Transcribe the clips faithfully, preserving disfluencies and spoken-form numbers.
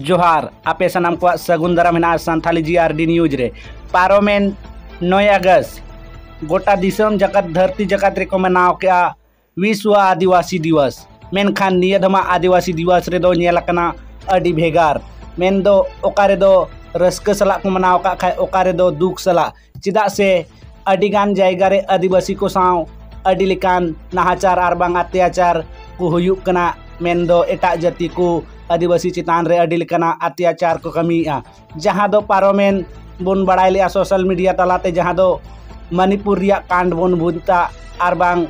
ᱡᱚᱦᱟᱨ, ᱟᱯᱮ ᱥᱟᱱᱟᱢ ᱠᱚᱣᱟᱜ ᱥᱟᱹᱜᱩᱱ ᱫᱟᱨᱟᱢ ᱦᱮᱱᱟᱜᱼᱟ ᱥᱟᱱᱛᱷᱟᱞᱤ ᱡᱤ ᱟᱨ ᱰᱤ ᱱᱤᱭᱩᱡᱽ ᱨᱮ᱾ ᱯᱟᱨᱚᱢᱮᱱ ᱱᱚᱭ ᱟᱜᱚᱥᱴ ᱜᱚᱴᱟ ᱫᱤᱥᱚᱢ ᱡᱟᱠᱟᱛ, ᱫᱷᱟᱹᱨᱛᱤ ᱡᱟᱠᱟᱛ ᱨᱮᱠᱚ ᱢᱟᱱᱟᱣ ᱠᱮᱜᱼᱟ ᱵᱤᱥᱣᱚ ᱟᱹᱫᱤᱵᱟᱹᱥᱤ ᱫᱤᱵᱚᱥ᱾ ᱢᱮᱱᱠᱷᱟᱱ ᱱᱤᱭᱟᱹ ᱫᱷᱟᱢᱟ ᱟᱹᱫᱤᱵᱟᱹᱥᱤ ᱫᱤᱵᱚᱥ ᱨᱮᱫᱚ ᱧᱮᱞ ᱟᱠᱟᱱᱟ ᱟᱹᱰᱤ ᱵᱷᱮᱜᱟᱨ᱾ ᱢᱮᱱᱫᱚ ᱚᱠᱟ ᱨᱮᱫᱚ ᱨᱟᱹᱥᱠᱟᱹ ᱥᱟᱞᱟᱜ ᱠᱚ ᱢᱟᱱᱟᱣ ᱟᱠᱟᱫ ᱠᱷᱟᱡ, ᱚᱠᱟ ᱨᱮᱫᱚ ᱫᱩᱠ ᱥᱟᱞᱟᱜ᱾ ᱪᱮᱫᱟᱜ ᱥᱮ ᱟᱹᱰᱤᱜᱟᱱ ᱡᱟᱭᱜᱟ ᱨᱮ ᱟᱹᱫᱤᱵᱟᱹᱥᱤ ᱠᱚ ᱥᱟᱶ ᱟᱹᱰᱤ ᱞᱮᱠᱟᱱ ᱱᱟᱦᱟᱪᱟᱨ ᱟᱨ ᱵᱟᱝ ᱚᱛᱛᱟᱪᱟᱨ ᱠᱚ ᱦᱩᱭᱩᱜ ᱠᱟᱱᱟ᱾ ᱢᱮᱱᱫᱚ ᱮᱴᱟᱜ ᱡᱟᱹᱛᱤ ᱠᱚ ᱟᱹᱫᱤᱵᱟᱹᱥᱤ ᱪᱮᱛᱟᱱ ᱨᱮ ᱟᱹᱰᱤ ᱞᱮᱠᱟᱱᱟᱜ ᱚᱛᱛᱟᱪᱟᱨ ᱠᱚ ᱠᱟᱹᱢᱤᱭᱮᱫᱼᱟ᱾ ᱡᱟᱦᱟᱸ ᱫᱚ ᱯᱟᱨᱚᱢᱮᱱ ᱵᱚᱱ ᱵᱟᱲᱟᱭ ᱞᱮᱜᱼᱟ ᱥᱳᱥᱟᱞ ᱢᱤᱰᱤᱭᱟ ᱛᱟᱞᱟᱛᱮ, ᱡᱟᱦᱟᱸ ᱫᱚ ᱢᱚᱱᱤᱯᱩᱨ ᱨᱮᱭᱟᱜ ᱠᱟᱱᱰ ᱵᱚᱱ ᱵᱩᱡᱽ ᱮᱫᱟ, ᱟᱨ ᱵᱟᱝ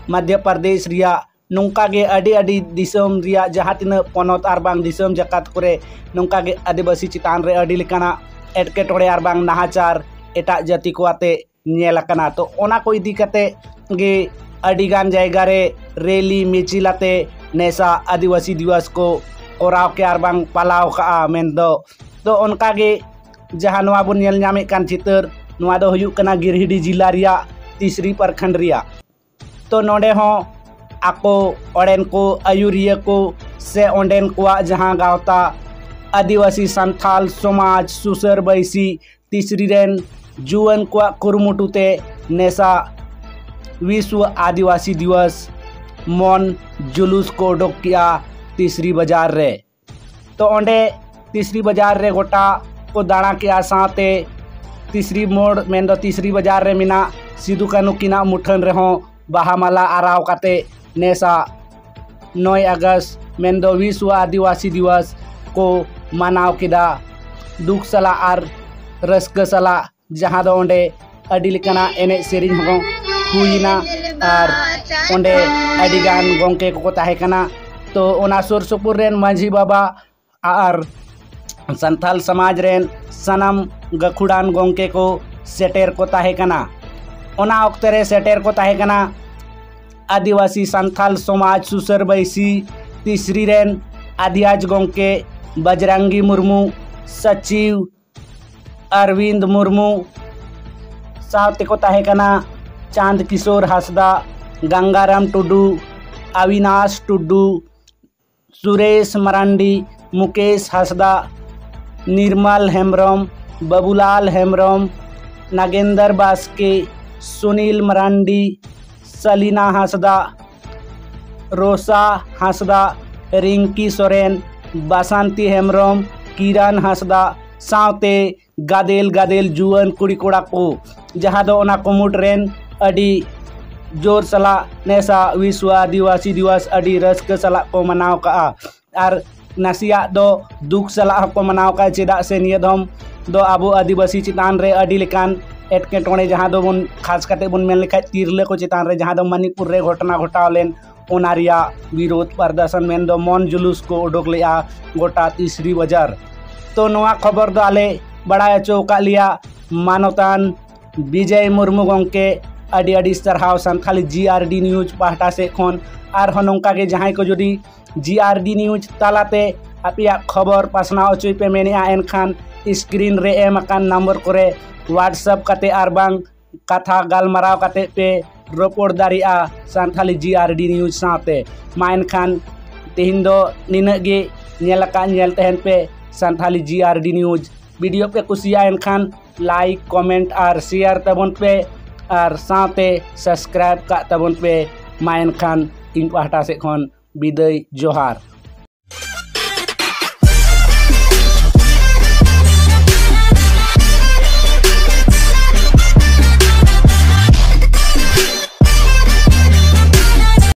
ᱢᱚᱫᱽᱫᱷᱚ ᱯᱨᱚᱫᱮᱥ ᱨᱮᱭᱟᱜ᱾ ᱱᱚᱝᱠᱟ ᱜᱮ ᱟᱹᱰᱤ ᱟᱹᱰᱤ ᱫᱤᱥᱚᱢ ᱨᱮᱭᱟᱜ ᱡᱟᱦᱟᱸ ᱛᱤᱱᱟᱹᱜ ᱯᱚᱱᱚᱛ ᱟᱨ ᱵᱟᱝ ᱫᱤᱥᱚᱢ ᱡᱟᱠᱟᱛ ᱠᱚᱨᱮ ᱱᱚᱝᱠᱟ ᱜᱮ ᱟᱹᱫᱤᱵᱟᱹᱥᱤ ᱪᱮᱛᱟᱱ ᱨᱮ ᱟᱹᱰᱤ ᱞᱮᱠᱟᱱᱟᱜ ᱮᱴᱠᱮᱴᱚᱬᱮ ᱟᱨ ᱵᱟᱝ ᱱᱟᱦᱟᱪᱟᱨ ᱮᱴᱟᱜ ᱡᱟᱹᱛᱤ ᱠᱚ ᱟᱛᱮ ᱧᱮᱞ ᱟᱠᱟᱱᱟ᱾ ᱛᱚ ᱚᱱᱟ ᱠᱚ ᱤᱫᱤ ᱠᱟᱛᱮ ᱜᱮ ᱟᱹᱰᱤ ᱜᱟᱱ ᱡᱟᱭᱜᱟ ᱨᱮ ᱨᱮᱞᱤ ᱢᱤᱪᱷᱤᱞ ᱟᱛᱮ ᱱᱮᱥᱟ ᱟᱹᱫᱤᱵᱟᱹᱥᱤ ᱫᱤᱵᱚᱥ ᱠᱚ ᱠᱚᱨᱟᱣ ᱠᱮᱜᱼᱟ ᱟᱨ ᱵᱟᱝ ᱯᱟᱞᱟᱣ ᱠᱟᱜᱼᱟ ᱢᱮᱱᱫᱚ᱾ ᱛᱚ ᱚᱱᱠᱟ ᱜᱮ ᱡᱟᱦᱟᱸ ᱱᱚᱣᱟ ᱵᱚᱱ ᱧᱮᱞ ᱧᱟᱢᱮᱫ ᱠᱟᱱ ᱪᱤᱛᱟᱹᱨ, ᱱᱚᱣᱟ ᱫᱚ ᱦᱩᱭᱩᱜ ᱠᱟᱱᱟ ᱜᱤᱨᱤᱰᱤ ᱡᱮᱞᱟ ᱨᱮᱭᱟᱜ ᱛᱤᱥᱨᱤ ᱯᱨᱚᱠᱷᱚᱸᱰ ᱨᱮᱭᱟᱜ᱾ ᱛᱚ ᱱᱚᱰᱮ ᱦᱚᱸ ᱟᱠᱚ ᱚᱸᱰᱮᱱ ᱠᱚ ᱟᱹᱭᱩᱨᱤᱭᱟᱹ ᱠᱚ ᱥᱮ ᱚᱸᱰᱮᱱ ᱠᱚᱣᱟᱜ ᱡᱟᱦᱟᱸ ᱜᱟᱶᱛᱟ ᱟᱹᱫᱤᱵᱟᱹᱥᱤ ᱥᱟᱱᱛᱷᱟᱞ ᱥᱚᱢᱟᱡᱽ ᱥᱩᱥᱟᱹᱨ ᱵᱟᱹᱭᱥᱤ ᱛᱤᱥᱨᱤ ᱨᱮᱱ ᱡᱩᱣᱟᱹᱱ ᱠᱚᱣᱟᱜ ᱠᱩᱨᱩᱢᱩᱴᱩ ᱛᱮ ᱱᱮᱥᱟ ᱵᱤᱥᱣᱚ ᱟᱹᱫᱤᱵᱟᱹᱥᱤ ᱫᱤᱵᱚᱥ ᱢᱚᱱ ᱡᱩᱞᱩᱥ ᱠᱚ ᱚᱰᱚᱠ ᱠᱮᱜᱼᱟ ᱛᱤᱥᱨᱤ ᱵᱟᱡᱟᱨ ᱨᱮ᱾ ᱛᱚ ᱚᱸᱰᱮ ᱛᱤᱥᱨᱤ ᱵᱟᱡᱟᱨ ᱨᱮ ᱜᱚᱴᱟ ᱠᱚ ᱫᱟᱬᱟ ᱠᱮᱜᱼᱟ, ᱥᱟᱶᱛᱮ ᱛᱤᱥᱨᱤ ᱢᱳᱲ ᱢᱮᱱᱫᱚ ᱛᱤᱥᱨᱤ ᱵᱟᱡᱟᱨ ᱨᱮ ᱢᱮᱱᱟᱜ ᱥᱤᱫᱩ ᱠᱟᱹᱱᱩ ᱠᱤᱱᱟᱜ ᱢᱩᱴᱷᱟᱹᱱ ᱨᱮᱦᱚᱸ ᱵᱟᱦᱟ ᱢᱟᱞᱟ ᱟᱨᱟᱣ ᱠᱟᱛᱮ ᱱᱮᱥᱟ ᱱᱚᱭ ᱟᱜᱚᱥᱴ ᱢᱮᱱᱫᱚ ᱵᱤᱥᱣᱚ ᱟᱹᱫᱤᱵᱟᱹᱥᱤ ᱫᱤᱵᱚᱥ ᱠᱚ ᱢᱟᱱᱟᱣ ᱠᱮᱫᱟ ᱫᱩᱠ ᱥᱟᱞᱟᱜ ᱟᱨ ᱨᱟᱹᱥᱠᱟᱹ ᱥᱟᱞᱟᱜ, ᱡᱟᱦᱟᱸ ᱫᱚ ᱚᱸᱰᱮ ᱟᱹᱰᱤ ᱞᱮᱠᱟᱱᱟᱜ ᱮᱱᱮᱡ ᱥᱮᱨᱮᱧ ᱦᱚᱸ ᱦᱩᱭᱮᱱᱟ ᱟᱨ ᱚᱸᱰᱮ ᱟᱹᱰᱤᱜᱟᱱ ᱜᱚᱢᱠᱮ ᱠᱚᱠᱚ ᱛᱟᱦᱮᱸ ᱠᱟᱱᱟ᱾ ᱛᱚ ᱚᱱᱟ ᱥᱩᱨ ᱥᱩᱯᱩᱨ ᱨᱮᱱ ᱢᱟᱹᱡᱷᱤ ᱵᱟᱵᱟ ᱟᱨ ᱥᱟᱱᱛᱟᱞ ᱥᱚᱢᱟᱡᱽ ᱨᱮᱱ ᱥᱟᱱᱟᱢ ᱜᱟᱹᱠᱷᱩᱲᱟᱱ ᱜᱚᱢᱠᱮ ᱠᱚ ᱥᱮᱴᱮᱨ ᱠᱚ ᱛᱟᱦᱮᱸ ᱠᱟᱱᱟ᱾ ᱚᱱᱟ ᱚᱠᱛᱮ ᱨᱮ ᱥᱮᱴᱮᱨ ᱠᱚ ᱛᱟᱦᱮᱸ ᱠᱟᱱᱟ ᱟᱹᱫᱤᱵᱟᱹᱥᱤ ᱥᱟᱱᱛᱟᱞ ᱥᱚᱢᱟᱡᱽ ᱥᱩᱥᱟᱹᱨ ᱵᱟᱹᱭᱥᱤ ᱛᱤᱥᱨᱤ ᱨᱮᱱ ᱟᱫᱷᱭᱟᱡᱽ ᱜᱚᱢᱠᱮ ᱵᱟᱡᱽᱨᱟᱝᱜᱤ ᱢᱩᱨᱢᱩ, ᱥᱟᱪᱤᱣ ᱟᱨᱵᱤᱱᱫ ᱢᱩᱨᱢᱩ, ᱥᱟᱶᱛᱮ ᱠᱚ ᱛᱟᱦᱮᱸ ᱠᱟᱱᱟ ᱪᱟᱸᱫᱽ ᱠᱤᱥᱳᱨ ᱦᱟᱸᱥᱫᱟ, ᱜᱟᱝᱜᱟᱨᱟᱢ ᱴᱩᱰᱩ, ᱟᱵᱤᱱᱟᱥ ᱴᱩᱰᱩ, ᱥᱩᱨᱮᱥ ᱢᱟᱨᱟᱱᱰᱤ, ᱢᱩᱠᱮᱥ ᱦᱟᱸᱥᱫᱟ, ᱱᱤᱨᱢᱟᱞ ᱦᱮᱢᱵᱨᱚᱢ, ᱵᱟᱹᱵᱩᱞᱟᱞ ᱦᱮᱢᱵᱨᱚᱢ, ᱱᱟᱜᱮᱱᱫᱚᱨ ᱵᱟᱥᱠᱮ, ᱥᱩᱱᱤᱞ ᱢᱟᱨᱟᱱᱰᱤ, ᱥᱟᱞᱤᱱᱟ ᱦᱟᱸᱥᱫᱟ, ᱨᱳᱥᱟ ᱦᱟᱸᱥᱫᱟ, ᱨᱤᱝᱠᱤ ᱥᱚᱨᱮᱱ, ᱵᱟᱥᱟᱱᱛᱤ ᱦᱮᱢᱵᱨᱚᱢ, ᱠᱤᱨᱟᱱ ᱦᱟᱸᱥᱫᱟ ᱥᱟᱶᱛᱮ ᱜᱟᱫᱮᱞ ᱜᱟᱫᱮᱞ ᱡᱩᱣᱟᱹᱱ ᱠᱩᱲᱤ ᱠᱚᱲᱟ ᱠᱚ, ᱡᱟᱦᱟᱸ ᱫᱚ ᱚᱱᱟ ᱠᱩᱢᱩᱴ ᱨᱮᱱ ᱟᱹᱰᱤ ᱡᱳᱨ ᱥᱟᱞᱟᱜ ᱱᱮᱥᱟ ᱵᱤᱥᱣᱟ ᱟᱹᱫᱤᱵᱟᱹᱥᱤ ᱫᱤᱵᱚᱥ ᱟᱹᱰᱤ ᱨᱟᱹᱥᱠᱟᱹ ᱥᱟᱞᱟᱜ ᱠᱚ ᱢᱟᱱᱟᱣ ᱠᱟᱜᱼᱟ᱾ ᱟᱨ ᱱᱟᱥᱮᱭᱟᱜ ᱫᱚ ᱫᱩᱠ ᱥᱟᱞᱟᱜ ᱦᱚᱸᱠᱚ ᱢᱟᱱᱟᱣ ᱠᱟᱜᱼᱟ, ᱪᱮᱫᱟᱜ ᱥᱮ ᱱᱤᱭᱟᱹ ᱫᱷᱚᱢ ᱫᱚ ᱟᱵᱚ ᱟᱹᱫᱤᱵᱟᱹᱥᱤ ᱪᱮᱛᱟᱱ ᱨᱮ ᱟᱹᱰᱤ ᱞᱮᱠᱟᱱ ᱮᱴᱠᱮᱴᱚᱬᱮ, ᱡᱟᱦᱟᱸ ᱫᱚᱵᱚᱱ ᱠᱷᱟᱥ ᱠᱟᱛᱮ ᱵᱚᱱ ᱢᱮᱱ ᱞᱮᱠᱷᱟᱡ ᱛᱤᱨᱞᱟᱹ ᱠᱚ ᱪᱮᱛᱟᱱ ᱨᱮ, ᱡᱟᱦᱟᱸ ᱫᱚ ᱢᱟᱱᱤᱯᱩᱨ ᱨᱮ ᱜᱷᱚᱴᱚᱱᱟ ᱜᱷᱚᱴᱟᱣ ᱞᱮᱱ, ᱚᱱᱟ ᱨᱮᱭᱟᱜ ᱵᱤᱨᱳᱫᱷ ᱯᱨᱚᱫᱚᱨᱥᱚᱱ ᱢᱮᱱᱫᱚ ᱢᱚᱱ ᱡᱩᱞᱩᱥ ᱠᱚ ᱩᱰᱩᱠ ᱞᱮᱫᱼᱟ ᱜᱚᱴᱟ ᱛᱤᱥᱨᱤ ᱵᱟᱡᱟᱨ᱾ ᱛᱚ ᱱᱚᱣᱟ ᱠᱷᱚᱵᱚᱨ ᱫᱚ ᱟᱞᱮ ᱵᱟᱲᱟᱭ ᱦᱚᱪᱚ ᱟᱠᱟᱫ ᱞᱮᱭᱟ ᱢᱟᱱᱚᱛᱟᱱ ᱵᱤᱡᱚᱭ ᱢᱩᱨᱢᱩ ᱜᱚᱢᱠᱮ, ᱟᱹᱰᱤ ᱟᱹᱰᱤ ᱥᱟᱨᱦᱟᱣ ᱥᱟᱱᱛᱷᱟᱞᱤ ᱡᱤ ᱟᱨ ᱰᱤ ᱱᱤᱭᱩᱡᱽ ᱯᱟᱦᱴᱟ ᱥᱮᱫ ᱠᱷᱚᱱ᱾ ᱟᱨᱦᱚᱸ ᱱᱚᱝᱠᱟ ᱜᱮ ᱡᱟᱦᱟᱸᱭ ᱠᱚ ᱡᱩᱫᱤ ᱡᱤ ᱟᱨ ᱰᱤ ᱱᱤᱭᱩᱡᱽ ᱛᱟᱞᱟᱛᱮ ᱟᱯᱮᱭᱟᱜ ᱠᱷᱚᱵᱚᱨ ᱯᱟᱥᱱᱟᱣ ᱦᱚᱪᱚᱭ ᱯᱮ ᱢᱮᱱᱮᱫᱼᱟ, ᱮᱱᱠᱷᱟᱱ ᱥᱠᱨᱤᱱ ᱨᱮ ᱮᱢ ᱟᱠᱟᱱ ᱱᱚᱢᱵᱚᱨ ᱠᱚᱨᱮ ᱣᱟᱴᱥᱮᱯ ᱠᱟᱛᱮ ᱟᱨ ᱵᱟᱝ ᱠᱟᱛᱷᱟ ᱜᱟᱞᱢᱟᱨᱟᱣ ᱠᱟᱛᱮ ᱯᱮ ᱨᱚᱯᱚᱲ ᱫᱟᱲᱮᱭᱟᱜᱼᱟ ᱥᱟᱱᱛᱷᱟᱞᱤ ᱡᱤ ᱟᱨ ᱰᱤ ᱱᱤᱭᱩᱡᱽ ᱥᱟᱶᱛᱮ᱾ ᱢᱟ ᱮᱱᱠᱷᱟᱱ ᱛᱮᱦᱮᱧ ᱫᱚ ᱱᱤᱱᱟᱹᱜ ᱜᱮ᱾ ᱧᱮᱞ ᱟᱠᱟᱫ ᱧᱮᱞ ᱛᱟᱦᱮᱱ ᱯᱮ ᱥᱟᱱᱛᱷᱟᱞᱤ ᱡᱤ ᱟᱨ ᱰᱤ ᱱᱤᱭᱩᱡᱽ᱾ ᱵᱷᱤᱰᱤᱭᱳ ᱯᱮ ᱠᱩᱥᱤᱭᱟᱜᱼᱟ ᱮᱱᱠᱷᱟᱱ ᱞᱟᱭᱤᱠ, ᱠᱚᱢᱮᱱᱴ ᱟᱨ ᱥᱮᱭᱟᱨ ᱛᱟᱵᱚᱱ ᱯᱮ ᱟᱨ ᱥᱟᱶᱛᱮ ᱥᱟᱵᱥᱠᱨᱟᱭᱤᱵ ᱠᱟᱜ ᱛᱟᱵᱚᱱ ᱯᱮ᱾ ᱢᱟ ᱮᱱᱠᱷᱟᱱ ᱤᱧ ᱯᱟᱦᱴᱟ ᱥᱮᱫ ᱠᱷᱚᱱ ᱵᱤᱫᱟᱹᱭ, ᱡᱚᱦᱟᱨ᱾